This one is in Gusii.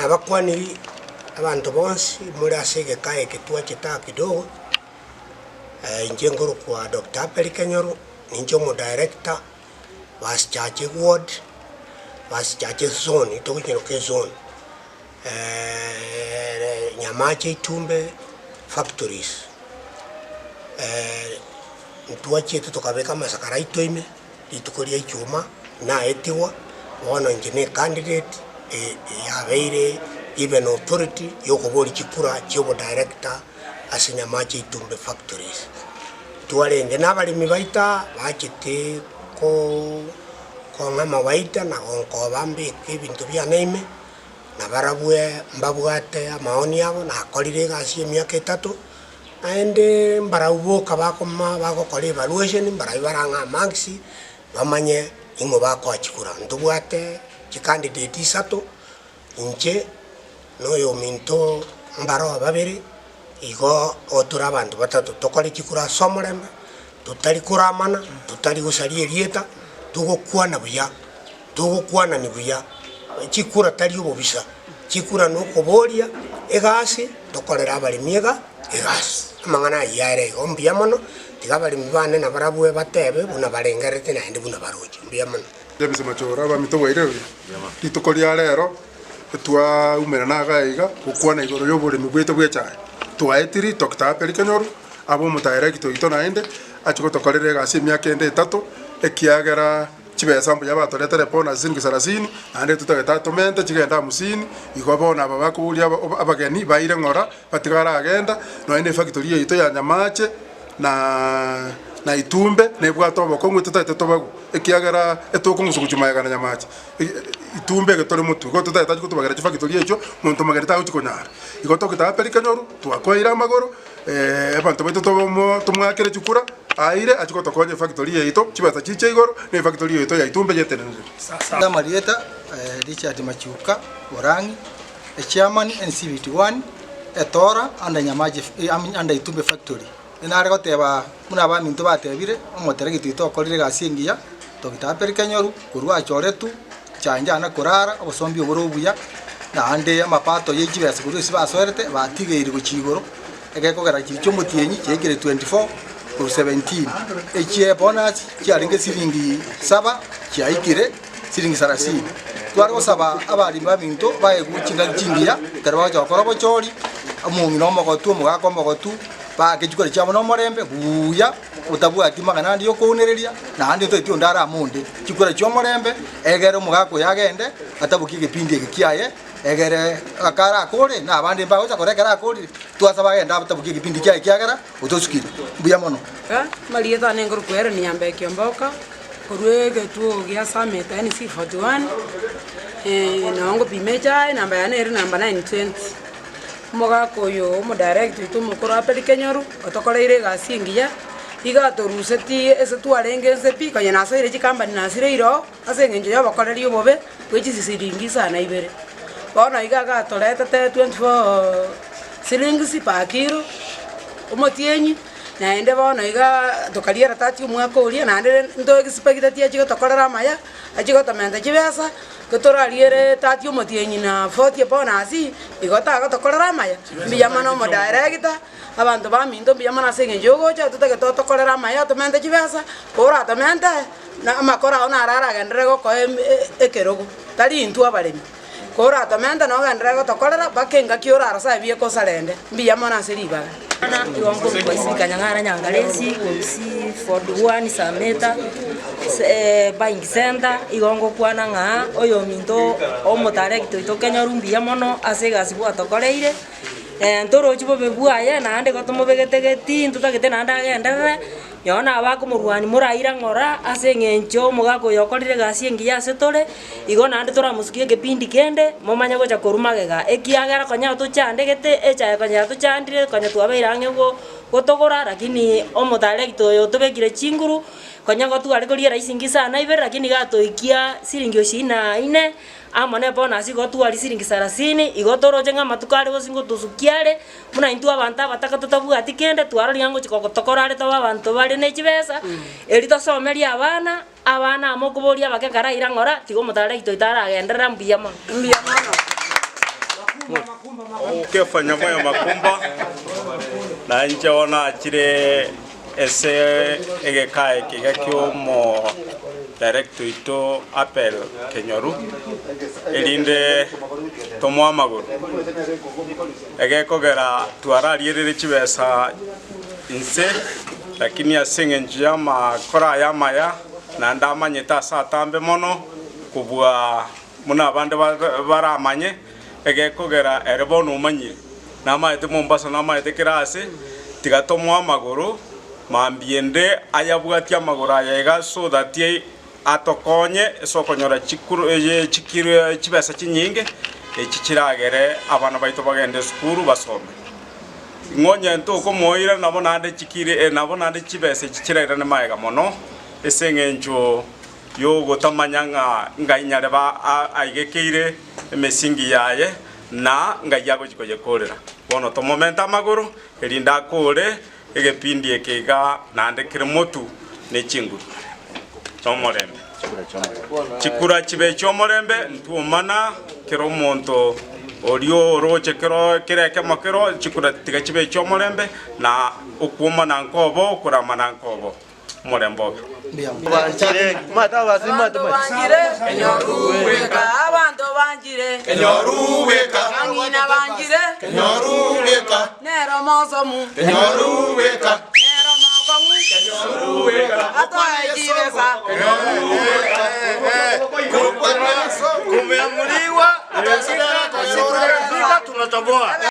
Nabakwaniri abanto bonsi more ase egeka eke twachete aa kidogo, inche nkorokwa Doctor Abel Kenyoru, ninche omodirector basichache ward, basichache zone, togochiroka ezone, Nyamache Itumbe factories. Ntwachiete tokabeka amasakara aito ime. Rituko ria Ijumaa naetigwa, bono inche ne candidate yabeire given authority yokoboria chikura chia obodirector ase Nyamache Itumbe Factories. Twarenge na abaremi baito aa bachete kong'a amawaida na gonkoba mbeke ebinto biane ime, na barabwo mbabwate amaoni abo, nakorire egasi emiaka etato. Naende mbarabwo boka bakoma bagokora evaluation, mbarabwo barang'aa marks, bamanye ning'o bakoa chikura. Ntobwate chicandidate isato, inche na oyominto mbaroo babere, igo tore abanto batato tokore chikura ase omorembe, totari koramana, totari gosaria erieta, togokwana buya, togokwanani buya, chikura tari obobisa. Chikura nokoboria egasi, tokorere abaremi iga egasi. Amang'ana ayio are igo mbuya mono, tiga abaremi bane nabarabwo batebe buna barengerete naende buna baroche. Mbuya mono. James Machora, Abaminto bwairire buya? Rituko ria rero twaumerana iga iga gokwana igoro y'oboremi bwaito bw'echae. Twaetiri Doctor Abel Kenyoru abe omotaerekita oito naende achie gotokorera egasi emiaka ende etato ekiagera Chibesa mbuya batoretere bonus siringi sarasini, naende totagete atomente chigende hamsini, igo bono aba bakoboria abageni baire ng'ora batigare agenda, nonya na efactory yaito ya Nyamache na na Itumbe nebwate obokong'u totagete tobagwe, ekiagera etokong'usa gochia magega na Nyamache. Itumbe ege tore motwe, igo totagete achi kotobagera chifactory echio, monto mogeni tagochi konyara. Igo togete Abel Kenyoru, twakoeire amagoro. Abanto baito tomoakere chikura, aire achie gotokonya efactory yaito, chibesa chiche igoro, na efactory yaito ya Itumbe yetenenere. Amarieta, Richard Machuka Orang'i, Echairman NCBT1, Etora under Nyamache under Itumbe Factory. Nare goteba buna abaminto batebire, omoteregiti oito okorire egasi engiya, Doctor Abel Kenyoru, korwa achoretwe, chanjana korara, obosombi obore obuya, naende amapato ye chibesa korwa ase basoerete batigeire gochia igoro, egekogera chiria chia omotienyi chiaikire 24 korwa 17, echie bonus chiarenge siringi saba chiaikire siringi sarasini. Tware gosaba abaremi baminto baegwe chingaki chingiya ekero bagocha gokora obochori, omong'ina omogotu, omogaka omogotu, baake chikura chiabo na omorembe buya. otabwati mang'ana ande y'okounereria, naende toeti onde arame onde. Chikura chi'omorembe, egere omogaka oyo agende, atabokie egepindi eke kiaye, egere akare akore, na abande mbagocha korora ekero akorire, twasaba agende atabokie egepindi kiaye ekiagera otosukire. Mbuya mono. Amarieta ane nkorokwa Hellen Nyambeki Omboka, korwa egetuo gia Summit NC 41, nabo ngopima echae, enamba yane ere namba 920. Omogaka oyo omodirect oito omokoro Abel Kenyoru, otokoreire egasi engiya, iga atorusetie ase twarenge nse pi, konya nasoire chikambani nasireire oo, ase eng'encho ya obokoreri obobe bwe chisiringi isano ibere. Bono iga agatoretete 24 shillings per kilo, omotienyi, naende bono igaa tokariera tati omwaka oria, naende ntoexpecteti achie gotokorera amaya, achie gotomenta chibesa. Totorariere tati omotienyi na forty bonus, igo tagotokorera amaya. Mbuya mono omodirector, abanto baminto mbuya mono ase eng'encho yogocha totagete otokorere amaya otomente chibesa, koratomente na amakoro ao naro aragenderere gokoa ekerogo, tari intwe abaremi. Koratomente nogenderere gotokorera mpaka engaki orarose biekosa rende. Mbuya mono ase ribaga. Igo nkorokwa Isiko Kanyang'ara Nyangaresi, korwa 41 Sameta, buying center, igo ngokwana ng'a oyominto omotarekita oito Kenyoru mbuya mono ase egasi gwatokoreire, ntorochi bobe bwaye naende igo tomobegete getii ntotagete naende agenderere. Nonye nabakomorwania moraira ng'ora ase eng'encho omogaka oyo okorire egasi engiya ase tore, igo naende toramosukie egepindi kende, momanye gocha korwa magega, ekiagera konya tochandegete, echaye konya yatochandire, konya twabeire ang'e go gotogora, lakini omotarekta oyo otobekire chinguru, konya gotware koria erahisi sana ibere, lakini iga atoikia siringi ishirini na inne. Amo ne bonus igo twaria siringi sarasini, igo toroche ng'a amatuko are gose ngotosukia are, buna intwe abanto abataka totabwati kende, twarorire ng'a ngochia kogotokora are tobe abanto bare ne chibesa, erio tosomerie abana, abana amo okoboria abake karaira ng'ora, tiga omotarekita oito aragenderera mbuya mono. Mbuya mono. Kefa Nyamoyo Makumba, na inche bono nachire ase egeka eke iga kia omo director oito Abel Kenyoru, erinde tomoe amagoro. Egekogera twararierire chibesa inse, lakini ase eng'encho ya amakora aya amaya, naende amanyete ase atambe mono kobua buna abande baramanye, egekogera ere bono omanyire, namaete Mombasa, namaete kera ase, tiga tomoe amagoro, mambia ende ayabwatie amagoro aya iga so that atokonye ase okonyora chikuru chikiro chibesa chinyinge, echi chiragere abana baito bagende esukuru basome. Ng'a onye ntokomoira nabo naende chikire nabo naende chibesa echi chirairane magega mono, ase eng'encho y'ogotamanya ng'a ngai nyarebe aigekeire emesingi yaye, na ngai agochia koyekoorera. Bono tomomente amagoro, erinde akoore egepindi eke iga naende kere motu ne chinguru chi'omorembe. Chikura chibe echi'omorembe, ntwomana kera omonto oria oroche kero kera ekemo kero, chikura tiga chibe echi'omorembe, na okwomana nkobo, okoramana nkobo. Omorembe obe. Abanto banchire Kenyoru bweka. Abanto banchire Kenyoru bweka. Abang'ina banchire Kenyoru bweka. Nero mosomu Kenyoru bweka. Nero mokong'u Kenyoru bweka. Atoe chibesa Kenyoru bweka. Kumeamuliwa, tunatoboa.